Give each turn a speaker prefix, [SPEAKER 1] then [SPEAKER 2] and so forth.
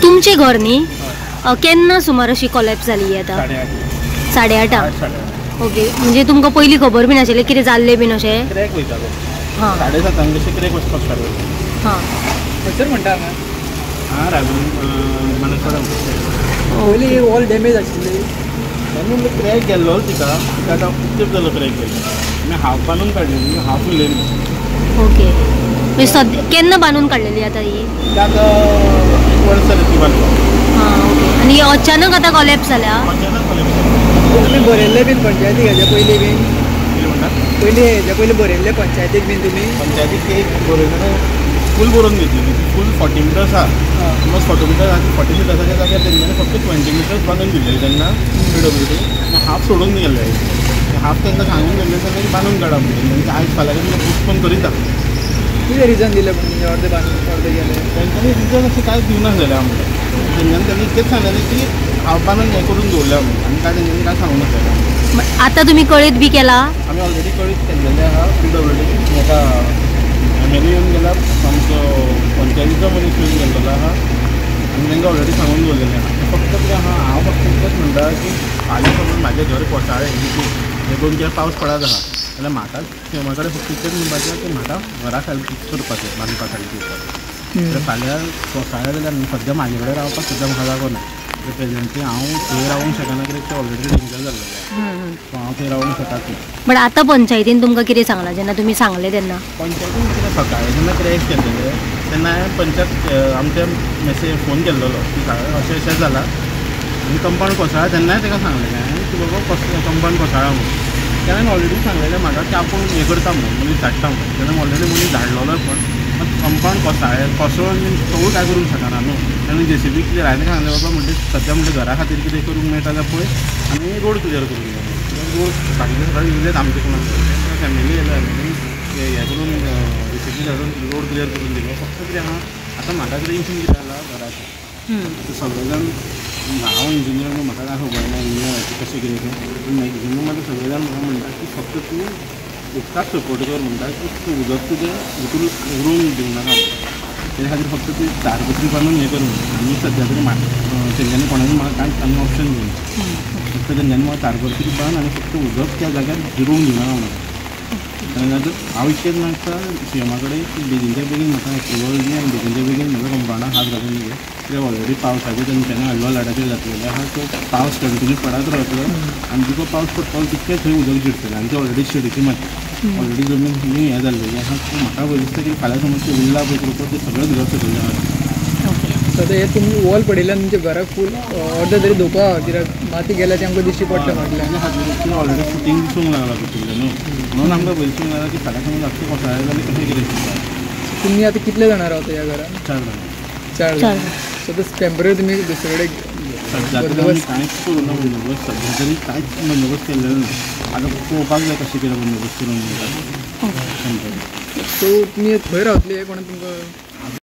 [SPEAKER 1] तुमचें घर न्ही केन्ना सुमार अशी कोलॅप्स जाली आतां? 8:30. ओके, म्हणजे तुमकां पयलीं खबर बीन आशिल्लें कितें जाल्लें बीन अशें?
[SPEAKER 2] क्रॅक वयतालो. हां, 7:30 कशें क्रॅक वचपाक स्टार्ट जालें.
[SPEAKER 1] हां,
[SPEAKER 3] खंयसर म्हणटा हांगा?
[SPEAKER 2] हां, रायबंदर.
[SPEAKER 3] पयलीं वॉल डॅमेज आशिल्ली
[SPEAKER 2] तेन्ना क्रॅक गेल्लो तिका, तिका आतां खूब जालो क्रॅक गेल्लो. आमी हाफ बांदून काडलेली, हाफ उरलेली.
[SPEAKER 1] ओके, म्हणजे सद्या केन्ना बांदून काडलेली आतां ही?
[SPEAKER 2] आतां एक वर्स जालें ती बांदून.
[SPEAKER 1] हां, ओके. आनी अचानक आतां कोलॅप्स जाल्या?
[SPEAKER 2] अचानक कोलॅप्स जाल्या.
[SPEAKER 3] तुमी बरयल्लें बीन पंचायतीक हेज्या पयलीं बीन?
[SPEAKER 2] कितें म्हणटा?
[SPEAKER 3] पयलीं हेज्या पयलीं बरयल्लें पंचायतीक बीन तुमी?
[SPEAKER 2] पंचायतीक एक बरयलें, फूल बरोवन घेतलेली. फूल 40 मिटर्स आहा, ऑलमोस्ट 40 मिटर्स आहा. 40 मिटर्साच्या जाग्यार तेंच्यांनी फक्त 20 मिटर्स बांदून दिल्ले तेन्ना पीडब्ल्यूडी, आनी हाफ सोडून गेल्ले. हाफ तांकां सांगून गेल्ले तेन्ना बांदून काडा म्हणून. तेंचे आयज फाल्यां कडेन पोस्टपोन करीत आहा.
[SPEAKER 3] कितें रिजन दिलें पूण तेंचे अर्दे बांदून अर्दे गेले?
[SPEAKER 2] तेंच्यांनी रिजन अशें कांयच दिवना जालें आमकां. तेंच्यांनी तेन्ना इतकेंच सांगलेलें की हाफ बांदून हें करून दवरल्या म्हणून, आनी कांय तेंच्यांनी कांय सांगूं नासलें.
[SPEAKER 1] आतां तुमी कळीत बी केला?
[SPEAKER 2] आमी ऑलरेडी कळीत केल्लेलें आहा. पीडब्ल्यूडी हेका एम एल ए येवन गेला, आमचो पंचायतीचो मनीस येवन गेल्लो आहा, आनी तांकां ऑलरेडी सांगून दवरलेलें आहा. फक्त कितें आहा, हांव फक्त इतलेंच म्हणटा की फाल्यां समज म्हाजें घर कोसळ्ळें, हे 2-4 पावस पडत आहा जाल्यार म्हाका सीएमा कडेन फक्त इतलेंच म्हणपाचें की म्हाका घरा सारकी करपाचें, बांदपा सारकी करपाचें. फाल्यां कोसळ्ळें जाल्यार सद्या म्हाजे कडेन रावपाक सद्या म्हाका जागो ना. प्रेझेंटली हांव थंय रावूंक शकना कित्याक तें ऑलरेडी डेंजर जाल्लें आहा. सो हांव थंय रावूंक शकना.
[SPEAKER 1] बट आतां पंचायतीन तुमकां कितें सांगलां जेन्ना तुमी सांगलें तेन्ना?
[SPEAKER 2] पंचायतीन कितें सकाळीं जेन्ना क्रॅक केल्लें तेन्ना हांवें पंचायत आमच्या मेसेज फोन केल्लो की अशें अशें जालां आनी कंपावंड कोसळ्ळा. तेन्नाय ताका सांगलेलें हांवें की बाबा कंपावंड कोसळ्ळा म्हणून. तेणें ऑलरेडी सांगलेलें म्हाका की आपूण हें करता म्हणून, मनीस धाडटा म्हणून. तेणें ऑलरेडी मनीस धाडलेलो, पण कंपावंड कोसळ्ळें, कोसळून तोवूय कांय करूंक शकना न्हू. तेणें जेसीबी क्लियर हांवें सांगलें बाबा म्हणजे सद्या म्हणजे घरा खातीर कितें करूंक मेळटा जाल्यार पळय आनी रोड क्लियर करूंक जाय. रोड बाकीचे सगळे येयलेच आमचे कोण फॅमिली येयले, हें करून जेसीबी धाडून रोड क्लियर करून दिलो. फक्त कितें आहा आतां म्हाका टेंशन कितें जालां घराचें. आतां सगळे जाण, हांव इंजिनियर न्हू, म्हाका कांय खबर ना इंजिनियराचें कशें कितें तें, पूण मॅक्झिमम आतां सगळे जाण म्हाका म्हणटा की फक्त तूं उदकाक सपोर्ट कर म्हणटा की तूं उदक तुजें भितून उरोवंक दिवं नाका, तेज्या खातीर फक्त तूं तारपत्री बांदून हें कर म्हणटा. आनी सद्या तरी तेंच्यांनी कोणाकूय म्हाका कांयच आनी ऑप्शन दिवना, फक्त तेंच्यांनी म्हाका तारपत्री बांद आनी फक्त उदक त्या जाग्यार जिरोवंक दिवनाका म्हणटा. आनी हांव इतकेंच मागता सीएमा कडेन की बेगीनच्या बेगीन म्हाका एप्रुवल दी आनी बेगीनच्या बेगीन म्हाका कंपावंडाक हात घालून दी. कित्याक ऑलरेडी पावसाचें तेंच्यांनी व्हडलो लाटाचेर घातलेलें आहा, सो पावस कंटिन्यू पडत रावतलो आनी जितलो पावस पडटलो तितकें थंय उदक जिरतलें आनी ती ऑलरेडी शिडीची माती ऑलरेडी जमीन ही हें जाल्लेली आहा. सो म्हाका भंय दिसता की फाल्यां समज तें उरलां पळय करपाक तें सगळें घर सकयल आहा.
[SPEAKER 3] सद्या हे तुमी वॉल पडिल्ल्यान तुमच्या घराक फूल अर्दे तरी धोको आहा, कित्याक माती गेल्या ती आमकां दिश्टी पडटा म्हटल्यार.
[SPEAKER 2] तेज्या खातीर ऑलरेडी फुटींग दिसूंक लागला भितरल्यान न्हू, म्हणून आमकां भंय दिसूंक लागला की फाल्यां समज आख्खें कोसळ्ळें जाल्यार कशें कितें करपाचें.
[SPEAKER 3] तुमी आतां कितले जाणां रावता ह्या घरान?
[SPEAKER 2] 4 जाणां.
[SPEAKER 3] 4 जाणां. सो आतां टेंपररी तुमी दुसरे कडेन
[SPEAKER 2] सद्या तरी आमी कांयच करूं ना बंदोबस्त, सद्या तरी कांयच बंदोबस्त केल्लेलो ना. आतां पळोवपाक जाय कशें कितें बंदोबस्त करूंक मेळटा.
[SPEAKER 3] सो तुमी खंय रावतली हें कोणें तुमकां?